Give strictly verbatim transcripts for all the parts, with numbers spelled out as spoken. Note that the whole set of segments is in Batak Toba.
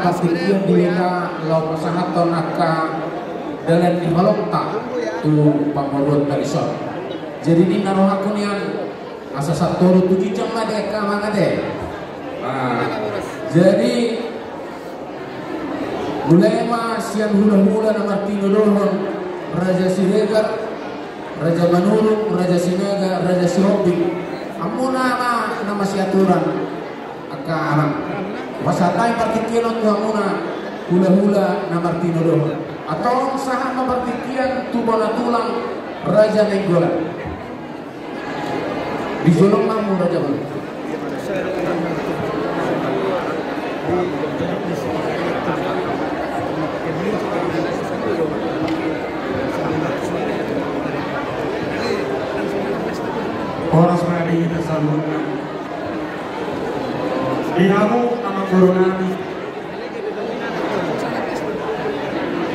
Partingkian di Leka laho pasahathon angka dalan ni holongta tu pamoruonta dison. Jadi ninna rohangku nian asa santoru tu ginjang ma di angka amang ate. Nah, jadi mulai ma sian hulahula na martinodohon, Raja Siregar, Raja Manurung, Raja Sinaga, Raja Sihombing. Hamuna ma na masiaturan. Angka amang, pasahat hami partingkian on tu hamuna hulahula na martinodohon. Antong sahat ma partingkian tu bona tulang Raja Nainggolan. Dijolong ma hamu Raja Bulu. Horas ma di hita saluhutna. Di hamu amangboru nami,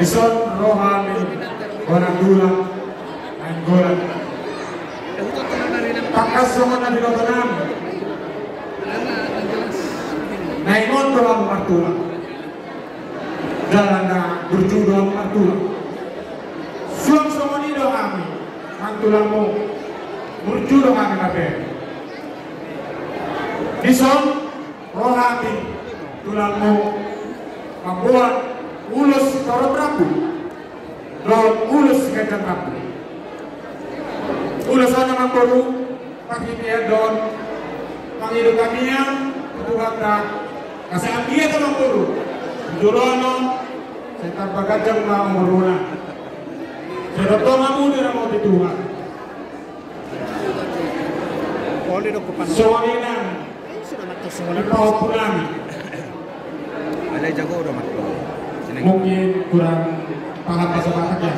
dison ro hami bona tulang Nainggolan. Tangkas songon na binoto nami, naeng on do hamu martulang. Jala na burju do hamu martulang. Suang songon i do hami, nang tulangmu, burju do hami mardalan. Dison ro hami tulangmu mamboan ulos torop rambu dohot ulos ganjang rambu. Ulos on amangboru, parhitean dohot pangido hami tu Tuhanta, asa anggiat amangboru, joloan on sai tamba ganjang ma umurmuna. Sai tongtong hamu diramoti Tuhan. Songon i nang di pahompu nami. Mungkin kurang paham bahasa Batak ya.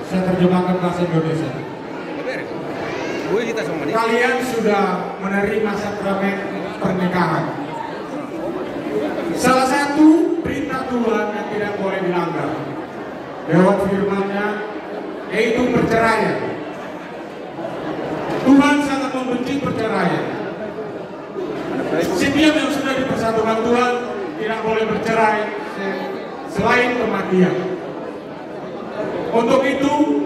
Saya terjemahkan bahasa Indonesia. Kalian sudah menerima sakramen pernikahan. Salah satu perintah Tuhan yang tidak boleh dilanggar lewat firman-Nya, yaitu perceraian. Tuhan sangat membenci perceraian. Setiap yang sudah dipersatukan Tuhan tidak boleh bercerai se-, selain kematian. Untuk itu,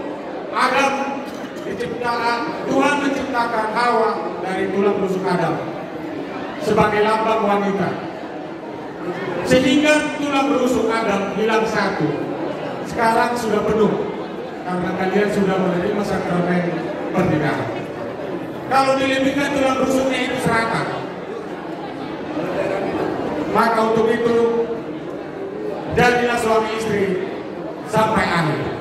Adam diciptakan, Tuhan menciptakan Hawa dari tulang rusuk Adam sebagai lambang wanita. Sehingga tulang rusuk Adam hilang satu. Sekarang sudah penuh karena kalian sudah menerima sakramen pernikahan. Kalau dilebihkan tulang rusuknya itu serakah. Maka untuk itu, jadilah suami istri sampai akhir.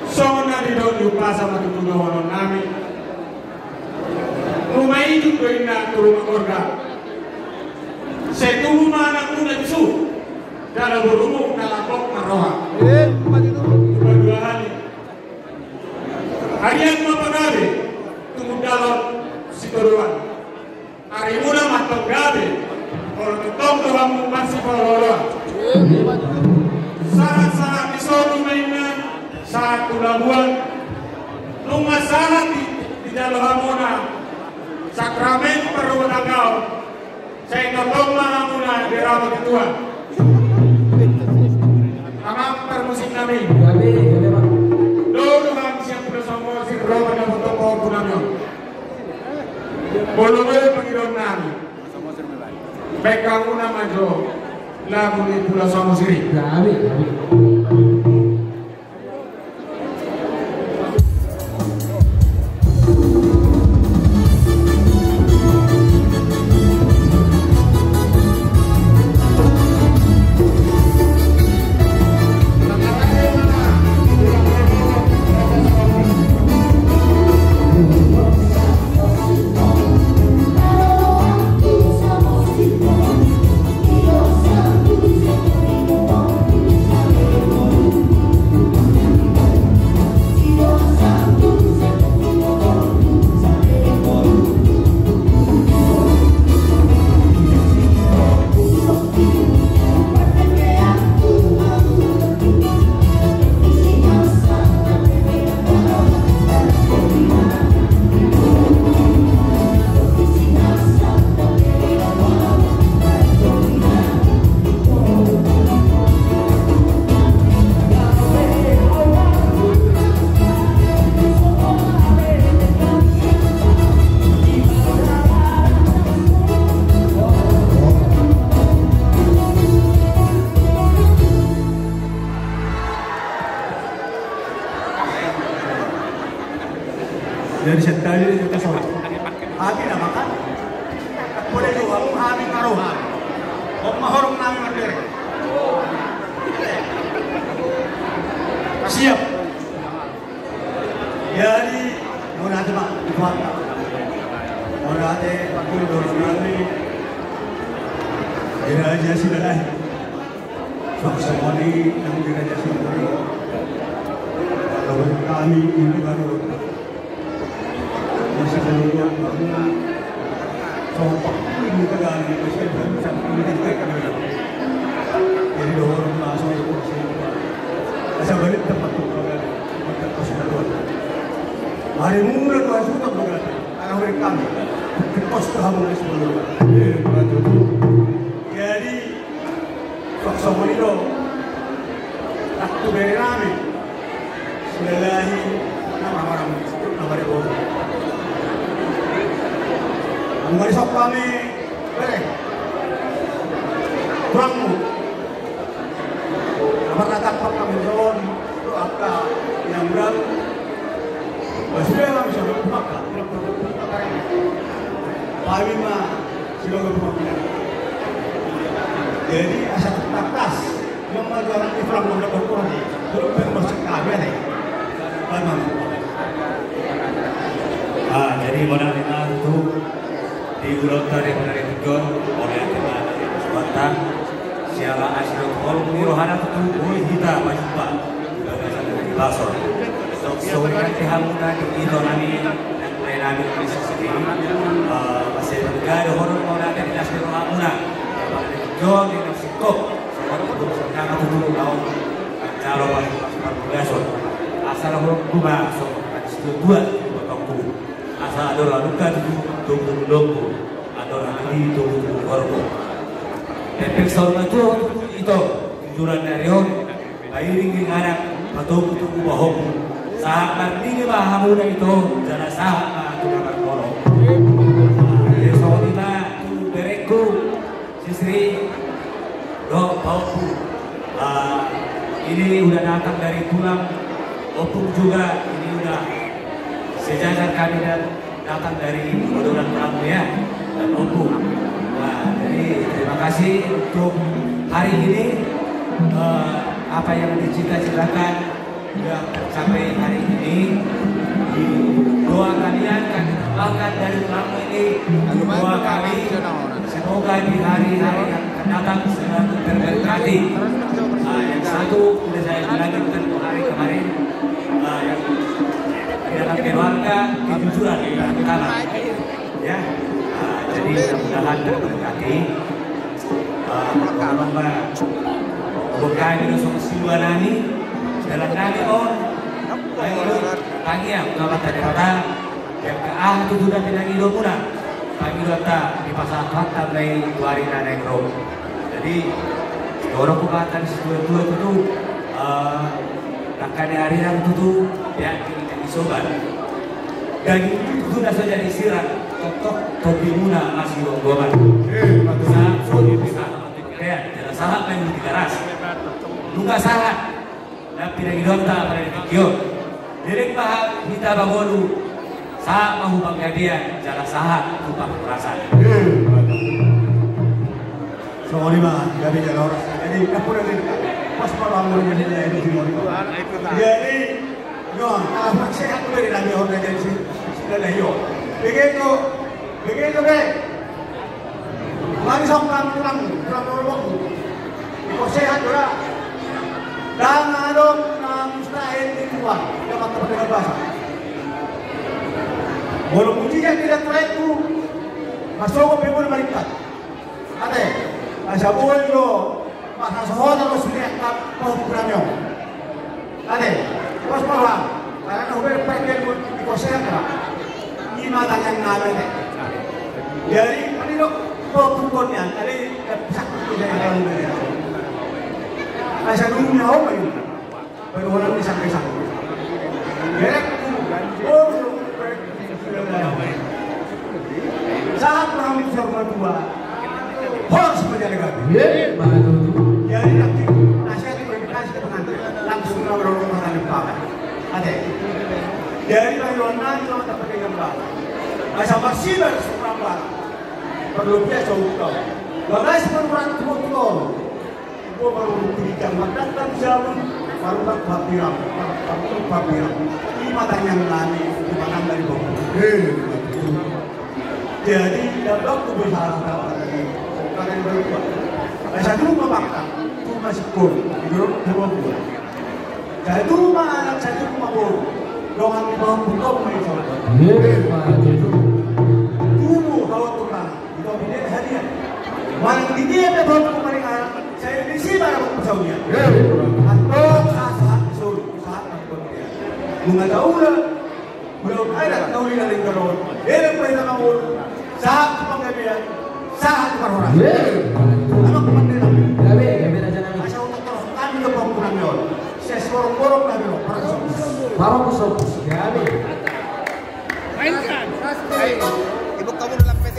Songon na nidok ni umpasa ma tutu dohonon nami. Ruma ijuk do inna tu ruma gorga. Sai tubu ma anakmu na bisu, jala borumu na lambok marroha. Tupa dua hali. Arian ma pagabe, tumundalhon sitodoan. Arimuna ma antong gabe, molo tongtong do hamu marsipaolooloan. Sahat-sahat ni solu ma inna, sahat tu labuan. Nunga sahat di, dijalo hamuna sakramen parrumatanggaon, sai tongtong ma hamuna diramoti Tuhan. Amang parmusik nami. Gabe, gabe, Bang. Dohot hami sian Pulau Samosir ro mandapothon pahompu nami on. Molo boha pangidoan nami, baen hamuna ma jo lagu ni Pulau Samosir i. Gabe, gabe. Sendali di atas orang. Hami na makan. Boleh juga, hami taruh, hami. Om mahorong nami merdeka. Siap. Jadi, mauliate ma di Tuhanta. Mauliate, pangkul dohot nami. Di Raja Silalahi. Songon i nang di Raja Silalahi. Kalau kami ini baru. Masih belum. Jadi dohor ma songon i. Asa balik tempat tu bagana. Tempat tu bagana. Hari mula dua juta bagana. Anak mereka. Kos tu hamu es belum. Jadi songon i do. Ratu bere nami. Silalahi. Nama orang. Nama dia. Anggo di sop kami. Bere. Kurangmu. Apa kata kami son. Angka yang berang. Sudah kami sudah. Maka. Kami mah. Silogo pemanggilan. Jadi asa tuntas. Yang mana orang Islam mau dapat Quran. Terus yang masuk kami ada. Bagaimana? Ah, jadi modal lima itu di Gulontar yang menarik tiga oleh tema Sumatera. Siapa asli kolom di rohana itu boleh kita berjumpa. Baso. Songon i di hamuna di ito nami, nang lae nami di sisi. Eh, masih bergado horor mau nanti di nasi rohamuna. Bang di John di nasi kok. Songon i untuk saudara tutu lawan. Kalau pas pas perbudason. Asal horor kuma songon i di situ dua di potongku. Asal ada lalu kan tutu tunggu dulu. Atau nanti tunggu dulu horor. Pepek saudara tutu ito. Juran dari on. Pairing inganan, patogu-togu bahommu. Sahat marnini ma hamuna ito, jala sahat ma tu na marnono. Jadi songon i ma tu berengku, si Sri, dohot pahompu. Ah, ini udah datang dari tulang, opung juga, ini udah sejajar kami dan datang dari Bodoran Pramuya dan Ompu. Wah, jadi terima kasih untuk hari ini, eh, apa yang dicita-citakan sudah tercapai hari ini. Di doa kalian kami tambahkan dari Pramuya ini dua kali. Semoga di hari-hari yang akan datang selalu terberkati. Ah, yang satu sudah saya bilangin kan dua hari kemarin, ah, yang di dalam keluarga kejujuran yang utama. Ya, ah, jadi mudah-mudahan terberkati. Ah, bukan ini langsung si dua nani, dalam nani on, ayo, tanya, kawan tanya kata, Yang ke ah tu sudah pinangido muna. Pangidoanta dipasahat Tuhanta ma i tu ari na naeng ro. Jadi dorong hupatani situa-tua tutu, eh, nangkaning ari nang tutu, ya, ini kami sobat. Daging tutu na so jadi sirang, toktok topi muna masih gomgoman. Eh, betul. Sahat so di sahat, ya, jala sahat ma i di garas. Nunga sahat. Na pinangidoanta pada di tingki on. Leleng ma hita mangolu, sahat ma tu panggabean, jala sahat tu pangurasan. Songon i ma, gabe jala horas. Jadi, kapura ni, pas malam mula jadi, jadi, jadi, jadi, jadi, non, ah, sehat tu beri nami on jadi si, si lalahi on. Begitu, begitu be. Mari songkang tulang, tulang rorobotku. Iko sehat ora. Ndang adong na mustahil di Tuhan. Dapat tempat dengan bahasa. Molo mujizat di dalam proyekku, masuk ke pemula malaikat. Ate, asa boi do, masa sohota do suliat tak mau kurang nyong. Ate, pos paham. Karena udah pergi di kosan lah. Ini mata yang nada deh. Jadi, ini lo kok bukannya, tadi sakit tidak ada. Masa dulu nyawa ini. Permohonan di sampai sampai. Gerek. Oh, sahat orang bisa berdua. Horas menjadi kami. Jadi, nanti nasihat, komunikasi ke pengantin. Langsung ngobrol rumah tangga. Ada. Jadi, bagi lo nang, lo tak pakai gambar. Asa maksimal seberapa? Perlu biasa untuk. Bagas menurut tuh. Gua baru tiga makan kan jauh. Baru tak papiram, baru tak papiram. Lima tanyang nani, lima tanyang dari bawah. Eh, betul. Jadi, dapat tu bisa kata lagi. Kata yang baru buat. Saya dulu mau makan, tu masih kur, dulu dulu buat. Sai tubu ma anak, sai tubu ma boru. Dongan ni boru, bukan main sama. Tubu hawa tukang, itu bini hadiah. Manang di dia ada boru kemarin anak, sai di sini ada boru pesawatnya. Atau saat saat suruh, saat berpergian. Bunga tahu lah. Molo adat na uli na lingkar on, elek ma hita mangolu, sahat tu panggabean, sahat tu parhorasan. Gabe, gabe raja nami. Asa utuk torop hami do pangkunan on. Ses borok-borok na biro, parang sopus. Parang sopus. Gabe. Mainkan. Ibuk kamu dalam P T.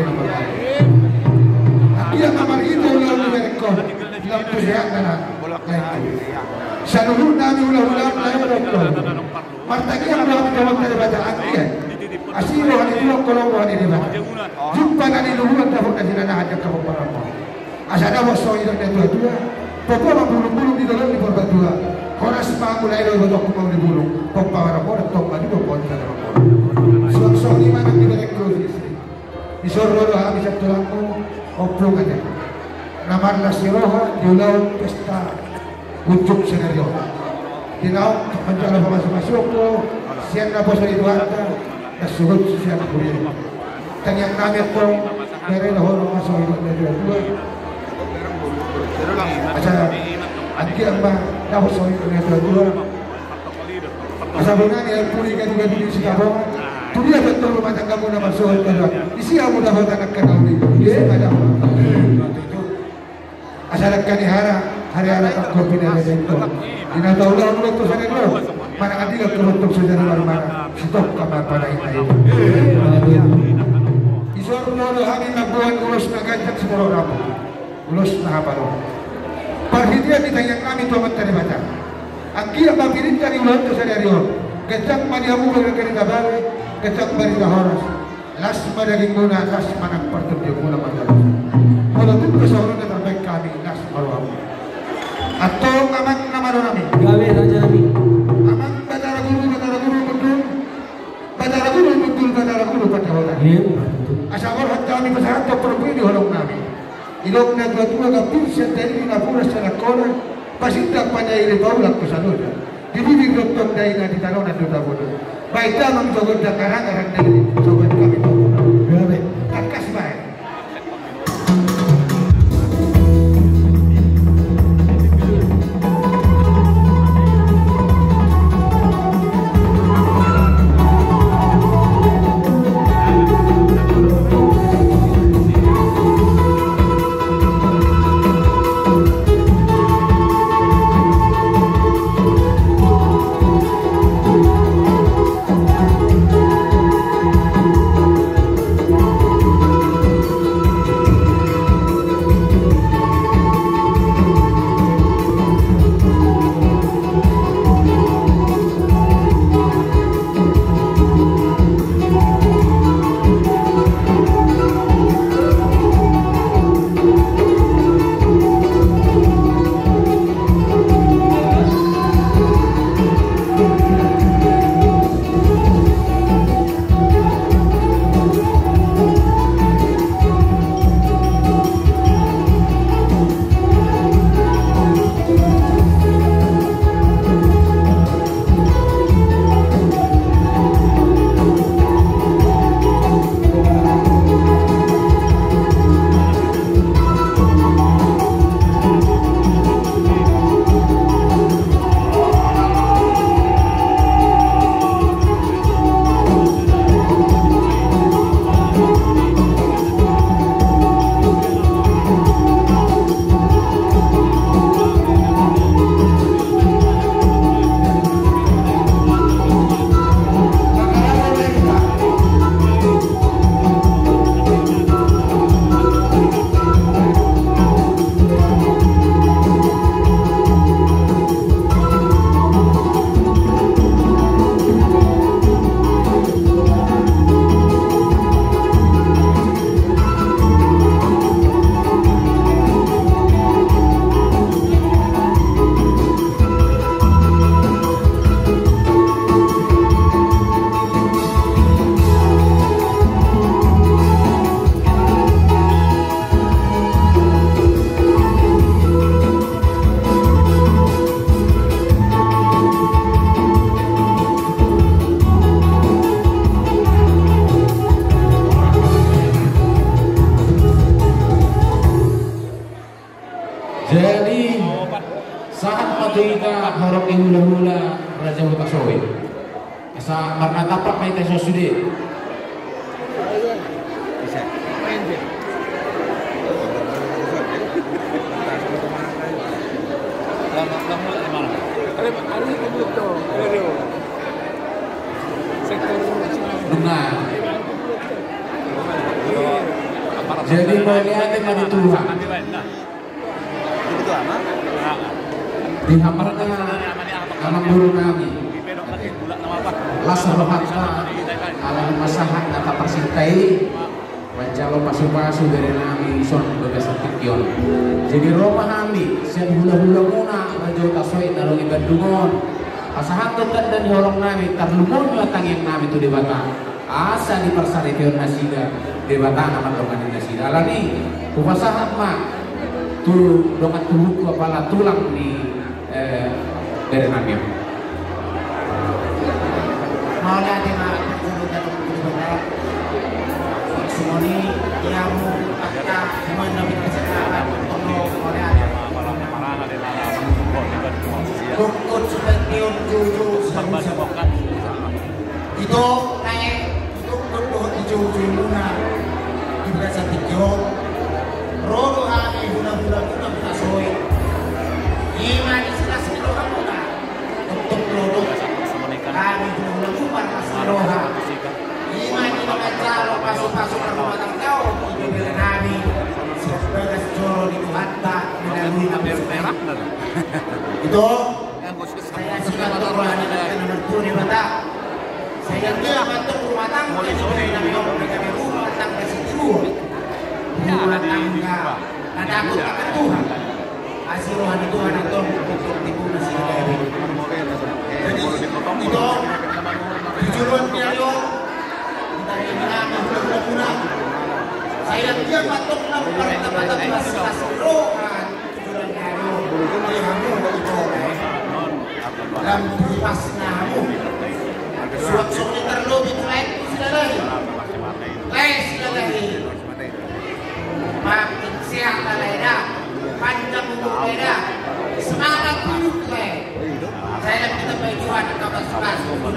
tu na marhaha. Anggiat ma marhite ulaon ni berengkon, lam tu sehat na na. Saluhut nami hulahula na na. Martangiang do hami tu Amanta Debata anggiat asi roha ni tulang, holong roha ni Debata. Jumpa na niluluan dapot na sinanahan di angka pomparanmon. Asa dapot songon nidok ni natuatua. Pomparan ma bulungbulung di dolok ni Purbatua. Horas ma hamu lae dohot ibotongku ma uli bulung. Pomparanmon antong ma di pomparan ni Debata. Suang songon i ma nang di berengku istri. Dison ro do hami sian tulangmu, Ompu Gede. Na marlas ni roha di ulaon pesta unjuk sadari on. Di naung manjalo pamasumasuon ho sian naposo ni Tuhanta, na sogot sian huria. Tangiang nami antong, bere na holong ma songon nidok ni natuatua. Asa anggiat ma dapot songon nidok ni natuatua. Asa bona ni ampuri gadu-gadu ni Sitabongan. Tu dia do antong rumah tanggamuna marsohot gaduan. Disi hamu dapotan angka na uli. Disi ma dapotan. Asa dangka ni hara, hara-hara tangkor pinada jengkol. Di na taulahon ulos tu sadari on. Manang andigan tu bontong sadari on, manang sitongka ma panahi na i. Dison ro do hami mamboan ulos na ganjang sitorop rambu. Ulos na hapal on. Parhitean ni tangiang nami tu Amanta Debata. Anggiat ma pirinta ni ulaonta sadari on. Ganjang ma di hamu barita bale, ganjang barita horas. Las ma dagingmuna, las ma nang partondionmuna mardalan. Molo tung pe songon on na tarbaen hami, las ma rohamuna. Antong amang na malo nami. Gabe raja nami. Amang Batara Guru, Batara Guru Gundul. Batara Guru Gundul, Batara Guru Pandapotan. Asa borhat hami pasahathon parpudi ni holong nami. Didok natuatua, gambir sian dalili, napuran sian angkola, pasindak panyair i paulak tu Sadoda. Di bibir do antong daina, di tanonan do tabona. Baen damang jo gondang, arang-arang dalili, sobat hami tu. Gabe. Tangkas ma Sahat ma tu hita horong ni hulahula Raja Hutasoit. Asa marnatampak ma hita sude. Nah. Jadi mauliate ma di Tuhan. Di hamuna amangboru nami, las rohanta ala ni pasahat na taparsinta i, manjalo pasupasu bere nami dison di bagasan tingki on. Jadi ro ma hami sian hulahulamuna Raja Hutasoit na adong di Bandung on, pasahathon tanda ni holong nami, tarlumobi ma tangiang nami tu Debata. Asa diparsaripeon nasida Debata na mandongani nasida. Alani hupasahat ma tu dongan tubuku apala tulang ni, eh, bere nami on. Mauliate ma. Songon i, ia mu angka himanda. Mauliate. Rungkut seperti on jujur. Ito nae, ito dohot di joujou muna di bagasan tingki on. Ro do hami hulahulamuna Hutasoit. Ima di silas ni rohamuna. Tongtong do hami hulahulamuna marlas ni roha. Ima di na manjalo pasupasu parrumatanggaon di bere nami sian bagas joro ni Tuhanta melalui na. Ito. Sai asi ma antong roha ni Amanta na martua Debata. Sai anggiat ma antong rumah tangga ni bere nami on gabe rumah tangga sitiruon, rumah tangga na takut akan Tuhan. Asi roha ni Tuhan antong untuk timbul na sini gabe. Jadi ito, di joloan ni ari on, di tangiang nami hulahulamuna, sai anggiat ma antong na martamba-tamba silas ni roha. Lam di pasna hamu. Suang songon i tarlobi tu lae tu Silalahi. Lae Silalahi. Makin sehat ma lae da. Panjang umur lae da. Semangat hidup lae. Sai lam ditambai Tuhan angka pasupasu tu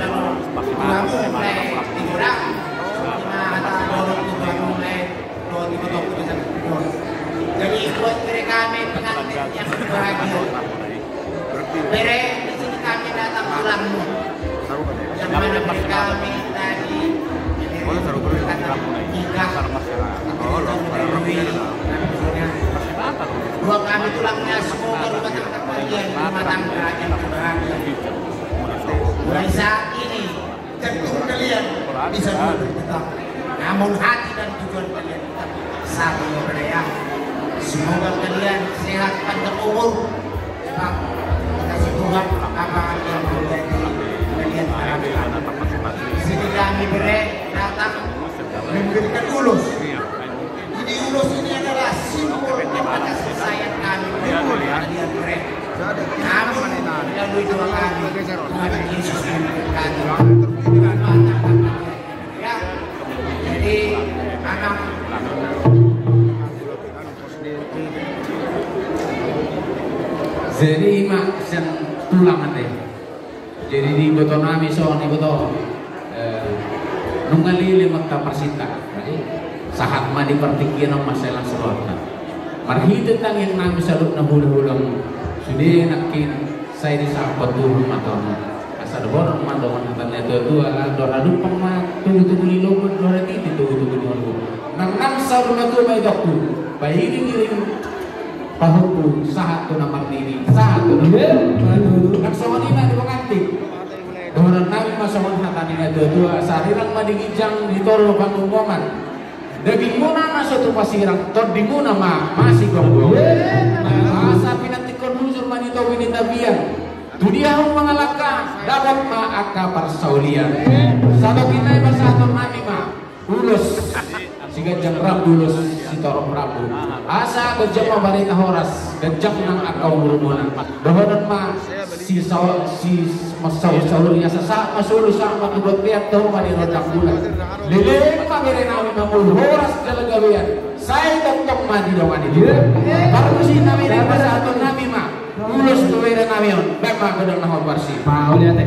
hamu lae. Ima hata dolok tu hamu lae. Jadi buat bere kami pengantin yang berbahagia. Bere, di sini kami datang tulangmu. Yang mana bere kami tadi nikah. Dua kami tulangnya, semoga rumah tangga kalian rumah tangga yang berbahagia. Mulai saat ini, jantung kalian bisa dua berputar, namun hati dan tujuan kalian tetap satu, ya, Bang, ya. Semoga kalian sehat, panjang umur, sebab dikasih Tuhan apa yang menjadi kalian harapkan. Di sini kami, Bere, datang memberikan ulos. Jadi ulos ini adalah simbol kasih sayang kami kepada kalian, Bere. Namun melalui doa kami, Tuhan Yesus memberkati. Ya. Jadi anak. Jadi ima sian tulang ate. Jadi diboto nami songon i, boto, eh, nunga leleng ma angka parsinta. Jadi sahat ma di partingkian on ma sai las rohanta. Marhite tangiang nami saluhutna hulahula, sude nangkin sai disahaphon Tuhan ma tu hamu. Asa dohonon ma dohot hata ni natuatua, ala dohot hadumpang ma togutogu ni lombu, dohot hatiti togutogu ni holong. Nangnang saur matua ma i, dohot tu pairingiring pahompu sahat tu na marnini, sahat tu na. Iya, betul. Nang songon i ma di pengantin. Dohonon nami ma songon hata ni natuatua, sarirang ma di ginjang, di toru pangumongan. Dagingmuna na so tupa sirang, tondimuna ma masigomgom. Iya. Asa pinantikhon hujur ma di topi ni tapian. Tu dia hamu mangalangka, dapot ma angka parsaulian. Sabab i na i pasahaton nami ma ulos siganjang rambu, ulos sitorop rambu. Asa ganjang ma barita horas, ganjang nang angka umurmuna. Dohonon ma si sau-, si, ma saur-saur i, asa sahat ma solu, sahat ma tu bontean, tong ma di rondang bulan. Leleng ma bere nami mangolu, horas jala gabean, sai tongtong ma didongani Tuhan. Parmusik nami, na i pasahaton nami ma ulos tu bere Nami on, baen ma gondang na hombar si. Mauliate.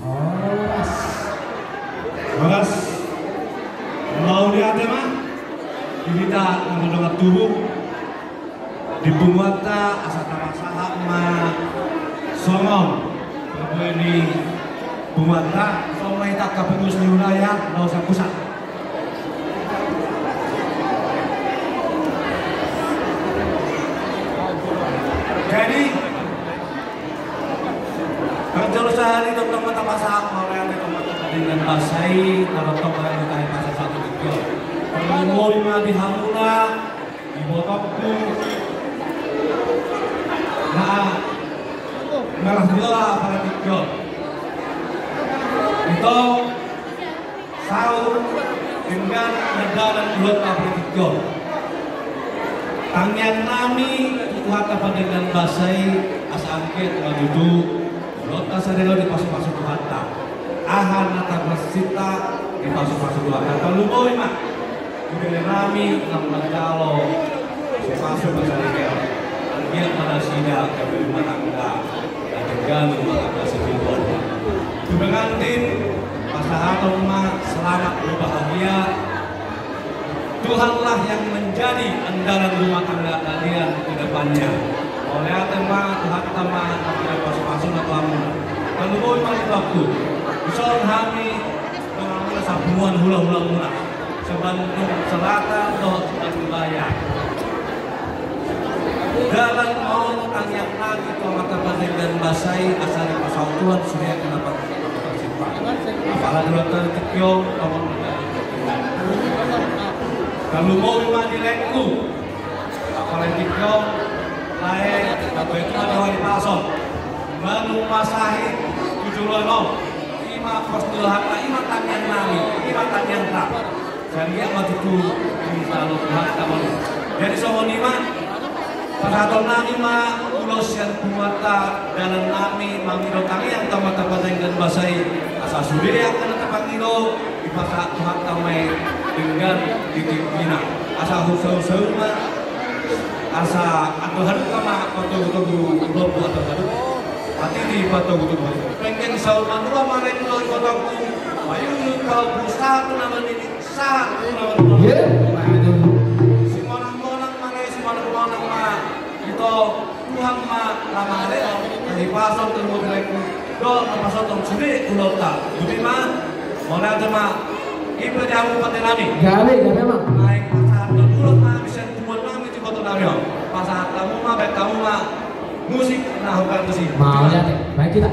Horas. Horas. Mauliate ma di hita na mardongan tubu. Di punguanta asa tapasahat ma songon parbue ni punguanta, songon ma hita angka pengurus ni wilayah, laos pusat. Jadi, parjolo sahali tongtong ma tapasahat mauliate tu Amanta Pardenggan Basa i, na tongtong ma tapasahat tu tingki on. Tarlumobi ma di hamuna, di ibotongku na marlas ni roha apala tingki on. Ito, saut denggan na dalan di huta apala tingki on. Tangiang nami tu Tuhanta Pardenggan Basa i, asa anggiat ma tutu di huta sadari on dipasupasu Tuhanta. Aha na tarsinta dipasupasu Tuhanta. Tarlumobi ma tu bere nami na manjalo pasupasu sadari on. Anggiat ma nasida gabe rumah tangga na denggan, rumah tangga sitiruon. Tu pengantin, pasahaton ma selamat berbahagia. Tuhanlah yang menjadi andalan rumah tangga kalian ke depannya. Mauliate ma, Tuhanta ma na pasupasu na tu hamuna. Tarlumobi ma di ibotongku. Dison hami mangalangka sapunguan hula-hula muna. Sibandung Selatan dohot Sibandung Raya. Dalan on tangiang nami tu Amanta Pardenggan Basa i asa dipasaut Tuhan sude angka na marsimpang. Apala di huta tingki on, tongtong ma. Tarlumobi ma di laengku. Apala tingki on, lae, apa itu ada wali pason. Manu masahit, tujuh lono. Ima pos ni rohanta, ima tangiang nami, ima tangiangta. Sai anggiat ma tutu disalo Tuhanta ma. Jadi songon i ma. Pasahaton nami ma ulos sian Tuhanta, dalan nami mangido tangiang, Tuhanta pasahat denggan basa i, asa sude angka na tapangido dipasahat Tuhanta ma i denggan di tingkina. Asa husahusa ma, asa andor hadumpang ma patogutogu lombu, andor hadumpang, hatiti patogutogu. Penggeng saur matua ma lae tu dohot ibotongku, paihutihut pahompu sahat tu na marnini, sahat tu na marnono. Iya, betul. Simonangmonang ma lae, simonangmonang ma ito, Tuhan ma na mangalehon hahipason tu hamu, laengku, dohot na pasahathon sude ulaonta. Boti ma, mauliate ma. I pe di hamu pande nami. Gabe, gabe ma. Naeng pasahathon ulos nami sian tubuan nami tu iboto nami on. Pasahat hamu ma, baen hamu ma musik na hupasahat tusi. Mauliate, baen hita.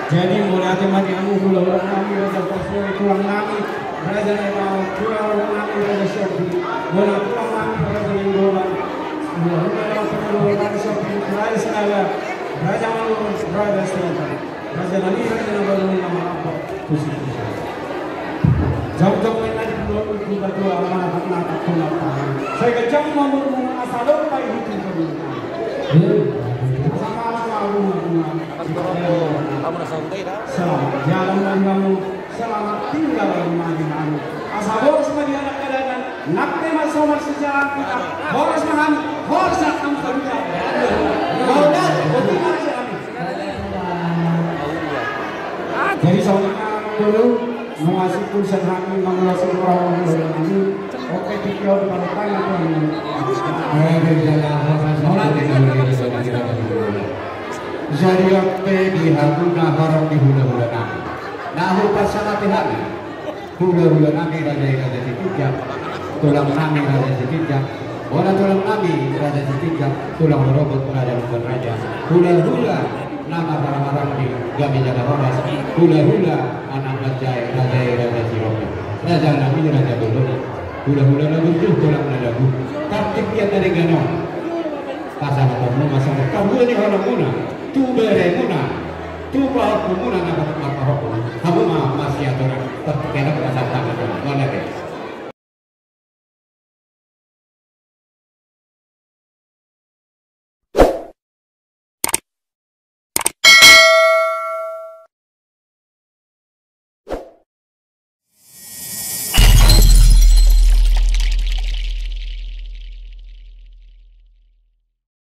Jadi, mauliate ma di hamu hulahula nami, raja Pastori, tulang nami, raja Nainggolan, hulahula nami, raja Sihombing, bona tulang nami, raja Nainggolan, hulahula nami, raja Sihombing, raja Sinaga, raja Malungun, raja Sihombing. Raja nami, raja na baru na marambang, tusi, tusi. Jam-jam main lagi dulu, itu batu amanah, amanah, amanah, amanah. Sai ganjang ma umurmu, asa dohot paihutihut. Iya. Sama, sama, sama, sama. Selamat jalan, Bang, kamu. Selamat tinggal, Bang, Bang. Asa boras ma di anak kedadan. Nang pe ma so marsijalan hita. Boras ma hami, boras ma hami. Boras, boras ma hami. Jadi, songon i ma, Amang Boru, nunga simpul sian hami mangulas ulos ni hulahula nami. Oke, tingki on, pada tangan, Tuhan. Jadi, oke, di hami na horong ni hulahula nami. Na hupasahat hami. Hulahula nami raja i Raja Sitinjak, tulang nami Raja Sitinjak, bona tulang nami Raja Sitinjak, tulang rorobot Raja Lumban Raja, hulahula na marhaha maranggi gabe jala horas, hulahula anak raja i Raja i Raja Sihombing, raja nami Raja Bolon i, hulahula na burju, tulang na dabu, tartingkian na denggan on. Pasahaton muna ma songon tabua ni holongmuna tu beremuna, tu pahompu muna na patut marpahompu, hamu ma marsiatur, tartingkian on pasahaton.